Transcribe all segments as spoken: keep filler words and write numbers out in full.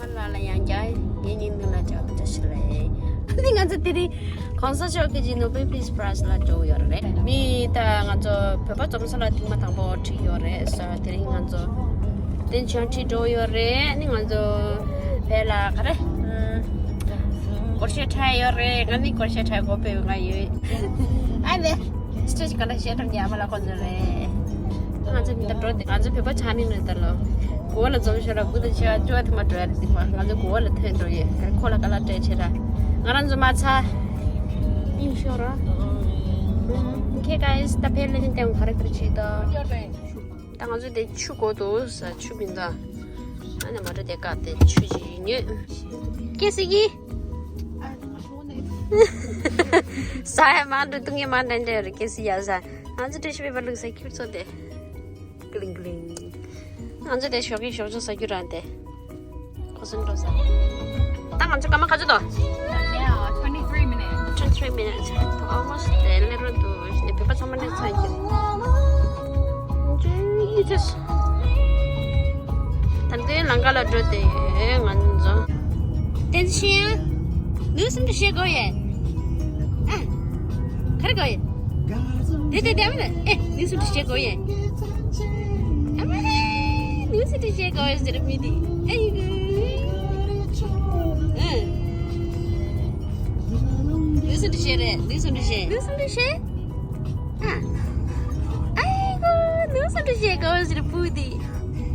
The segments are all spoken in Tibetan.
ལ་ལ་ཡང་བསྐྱར་ངའི་སྙིང་ཐག་ལ་བཅར་བ་བཀྲ་ཤིས་བདེ་ལེགས། ཨ་ནི་ང་ཚོ་དེ་རིང་གོང་ས་མཆོག་གི་ཅིག་Nobel Peace Prize ལ་འགྲོ་ཡོད་རེད། མི་ད་ང་ཚོ་བོད་པ་འཛོམས་ས་ལ་ཐེངས་མ་དང་པོ་ཁྲིད་ཡོད་རེད། སོ་དེ་རིང་ང་ཚོ་དེ་ཆང་ཁྲིད་འགྲོ་ཡོད་རེད། ཨ་ནི་ང་ཚོ་བོད་ལ་ག་རེ་ཨུམ་སྒོར་གཞས་འཁྲབ་ཡོད་རེད། ང་ནི་སྒོར་གཞས་འཁྲབ་དགོས་པའི་ང་ཡོད། ཨ་ནི། སི་ཊེ་ཇི་ག་ལ་གཞས་འཁྲབ་ཉག་མ་ལ་ཁོ་ཚོ་རེད། ང་ཚོ་མི་ད་འགྲོ་དེ་ང་ཚོ་བོད་པ་ཆགས་ནི་མེད་ད་ལོ། གོ་བ་ལ་འཛོམས་ཤོག་ལ་སྐུ་དང་ཆེ་བ་བཅུ་བ་ཐུབ་མ་འགྲོ་ཡ་རེད་དེ་མ་ང་ཚོ་གོ་བ་ལ་ཐོན་འགྲོ་ཡོད་ཁོ་ལ་དཀའ་ལས་སྤྲད་ཆེ་ར། ང་རང་ཚོ་མ་ཚ། ཡིན་ཤོག་ར། Okay guys ད་ཕེབས་ལེ་ནི་ཏེང་ག་རེ་ག་རེ་བྱེད་ད། ད་ང་ཚོ་དེ་ཆུ་གོ་དུ་ས་ཆུ་མིན་ད། ཨ་ནི་མ་འགྲོ་དེ་ཀ་དེ་ཆུ་ཞིག་ཉོས། སྐྱེ་སྲིད་ཀྱི། ས་ཡ་མ་འདྲ་ཏུང་ཡ་མ་འདྲ་འདྲ་རེད་སྐྱེ་སྲིད་ཡ་ས། ང་ཚོ་བཀྲ་ཤིས་པའི་པར་བླུགས་ས་ཁྱུར་ཚོ་དེ། ཀླིང་ཀླིང་། ང་ཚོ་དེ་ཞོགས་ཀྱི་ཞོགས་ཇ་ཟ་རྒྱུ་རང་དེ། ཁོ་སུན་འགྲོ་ས། ད་ང་ཚོ་སྐར་མ་ག་ཚོད་དོ། Now, twenty-three minutes. Twenty-three minutes. Almost there. ལེ་རོ་འདུག་ནས་བོད་པ་ཚང་མ་ནས་ཚང་གི། ད་ལྟའི་ལམ་ཁ་ལ་འགྲོ་དེ་ང་ཚོ། བསྟན་ཤེས། ནུས་སུ་འདྲི་བྱེད་དགོས་ཡས། ཨ། ག་རེ་དགོས་ཡས། དེ་དེ་དེ་མ་ལ་ཨེ་ནུས་སུ་འདྲི་བྱེད་དགོས་ཡས། ཨ་མ་ཧེ། ནུས་སུ་འདྲི་བྱེད་དགོས་ཡས་ཟེར་མི་དེ་ཨེ་ཡི་གུ། ཨེ། ནུས་སུ་འདྲི་བྱེད་རེད་ནུས་སུ་འདྲི་བྱེད་ནུས་སུ་འདྲི་བྱེད། ཨ། ཨེ་ཡི་གུ། ནུས་སུ་འདྲི་བྱེད་དགོས་ཡས་ཟེར་བུ་དེ་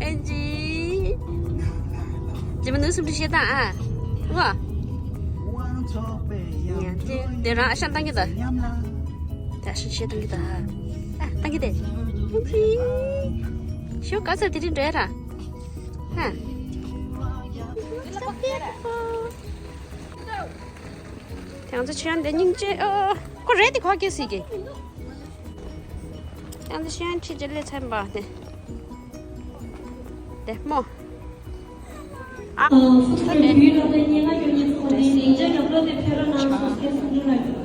ཨེ་ཇི། རྗེས་མ་ནུས་སུ་འདྲི་བྱེད་དང་ཨ། ཝ། དེ་རང་ཨ་ཤ་བཏང་གི་ད། ད་ཨ་ཤ་ཤ་བཏང་གི་ད། ཨ་བཏང་གི་དེ། ཞོ་ག་ཚར་དེ་རིང་འགྲོ་ཡ་ར། ཧ། དེང་ཚོ་ཆོས་འདི་སྙིང་རྗེ་ཨོ། ཁོ་རེད་དེ་ཁོ་སྐྱེ་སྲིད་ཀྱི། དེང་ཚོ་ཆོས་ཁྲིད་ཀྱི་ལས་ཚན་པ་དེ། དེ་མོ། ཨ། ཨ། སུ་ཁ་ཁྲོད་དེ། དུས་རབས་དེ་སྙན་ངག་སྐྱོན་གཉིས་ཚོགས་འདུའི་ཉིན་བརྒྱ་རྒྱབ་ལོག་དེ་ཕེབས་རོགས་གནང་སོགས་སྐད་གསུང་བསྒྲུན་གནང་རྒྱུ།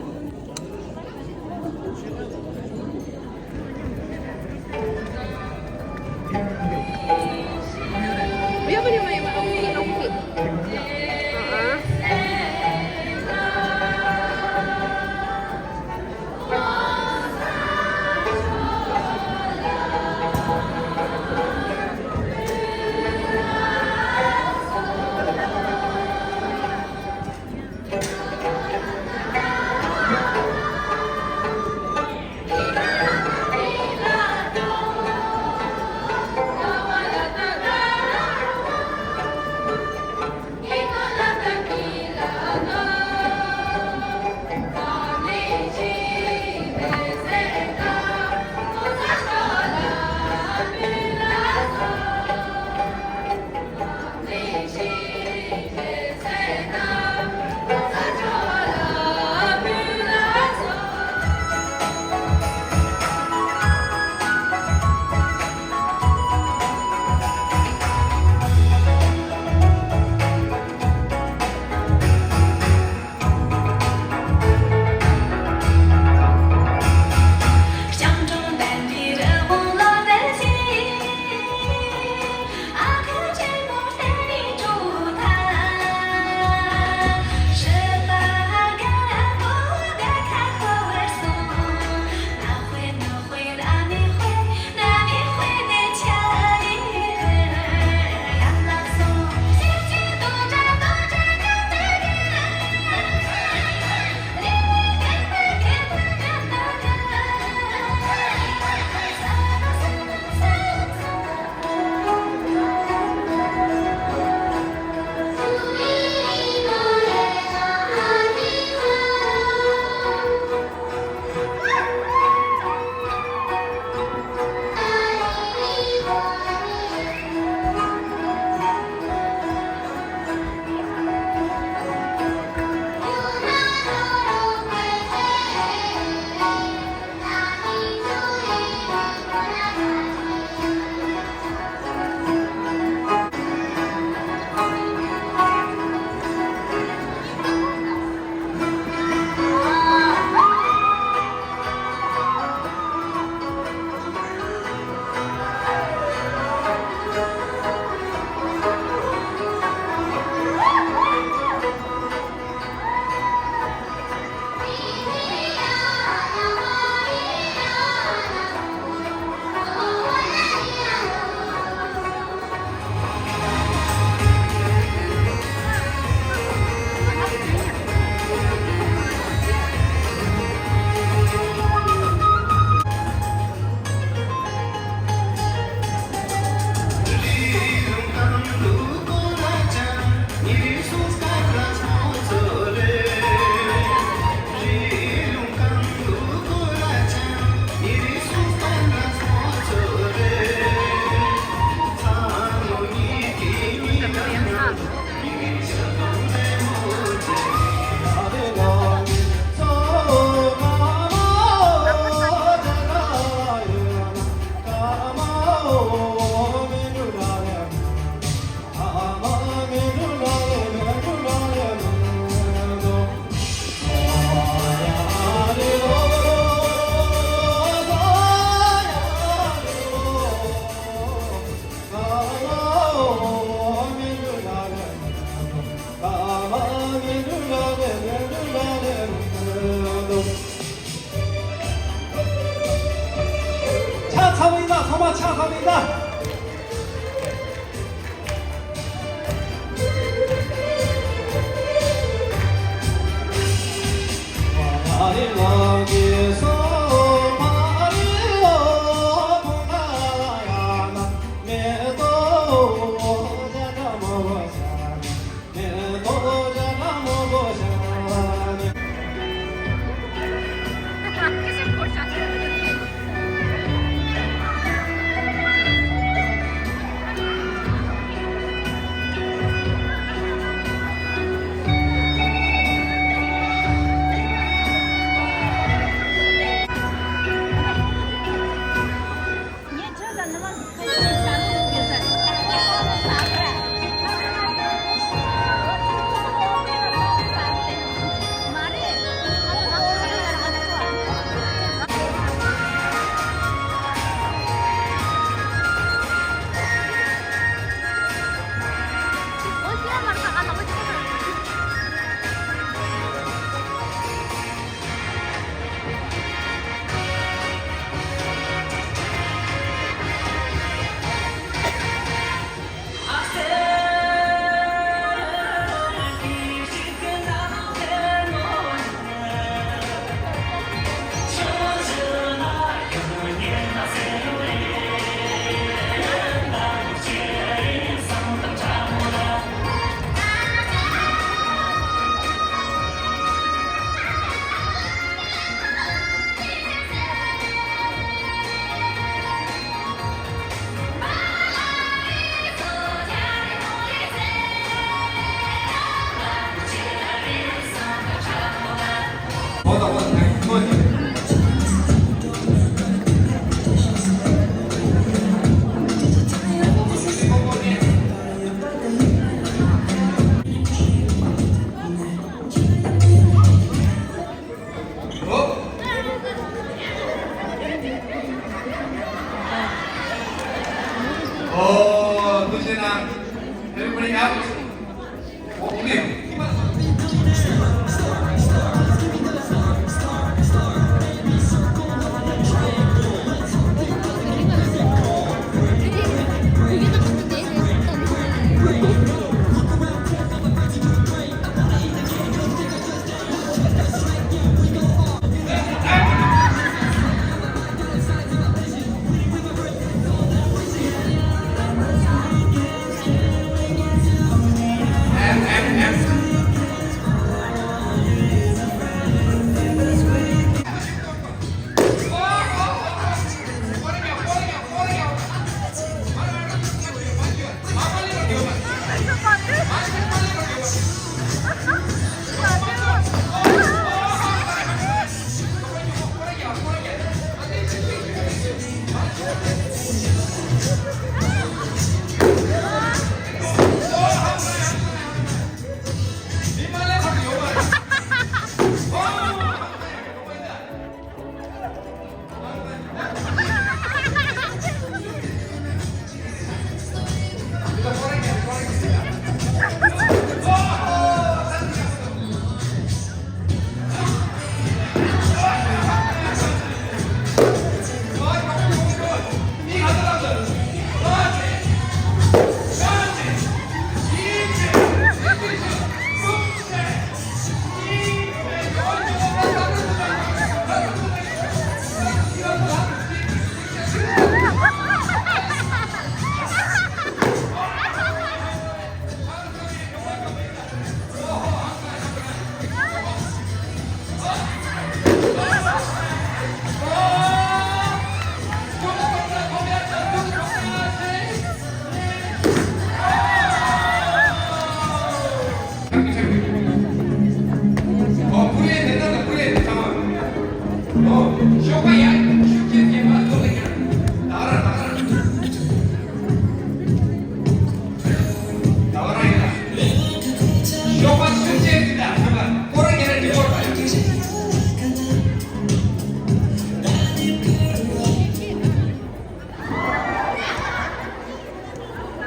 Everybody out.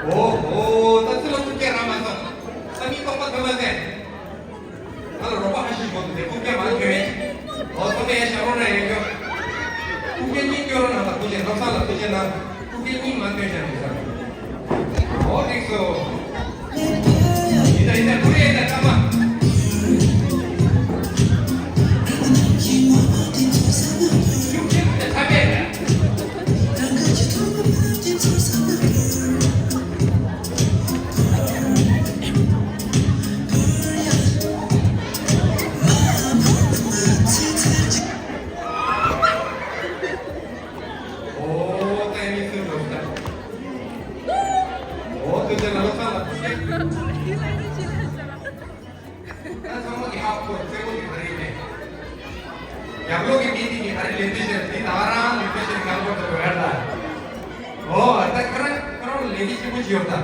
ཨོ་ཨོ། ད་ཚུར་ལ་ཐུགས་རྗེ་རང་མ་སོང་། ས་མིག་རྟོག་པ་ཐོན་མ་ཟད། ང་ལ་རོགས་པ་ཧ་ཤི་དགོས་འདུག་སྟེ་ཐུགས་རྗེ་མ་ཁྱོད། ཨོ་ཚང་མས་ཡ་ཞབས་རོགས་རེ་ཡོད་ཀྱོ། ཐུགས་རྗེ་གཉིས་སྐྱོར་རོགས་གནང་། ད་ཐུགས་རྗེ་ལྷག་བསམ་ལ་ཐུགས་རྗེ་གནང་། ཐུགས་རྗེ་གཉིས་མ་སྟོན་བཞག་མི་ཟ། ཨོ་འགྲིག་སོ། ཡིན་ད་ཡིན་ད་ཁུ་རེ་ཡིན་ད་ཀ་མ། ཤུགས་ཆེན་པོ་ད་ཐ་མེད་ད། ཨོ་ད་ཡིན་སོ་འགྲོ་ད། ཨོ་ཐུགས་རྗེ་ལ་ལོ་ཚང་ལ་ཐུགས་རྗེ། ད་ཚང་མ་གི་ཧ་གོ་གསལ་པོ་ཞིག་ག་རེ་ཡིན་པས། རྒྱབ་ལོགས་ཀྱི་མི་དེ་གིས་ག་རེ་ལས་འདི་བཤད་འདི་ད་རང་ལས་འདི་བཤད་གང་པོ་དུ་བར་ལ། ཨོ་ད་ཁ་རང་ཁ་རང་ལས་འདི་ཆེན་པོ་ཞིག་ཡོད་ད།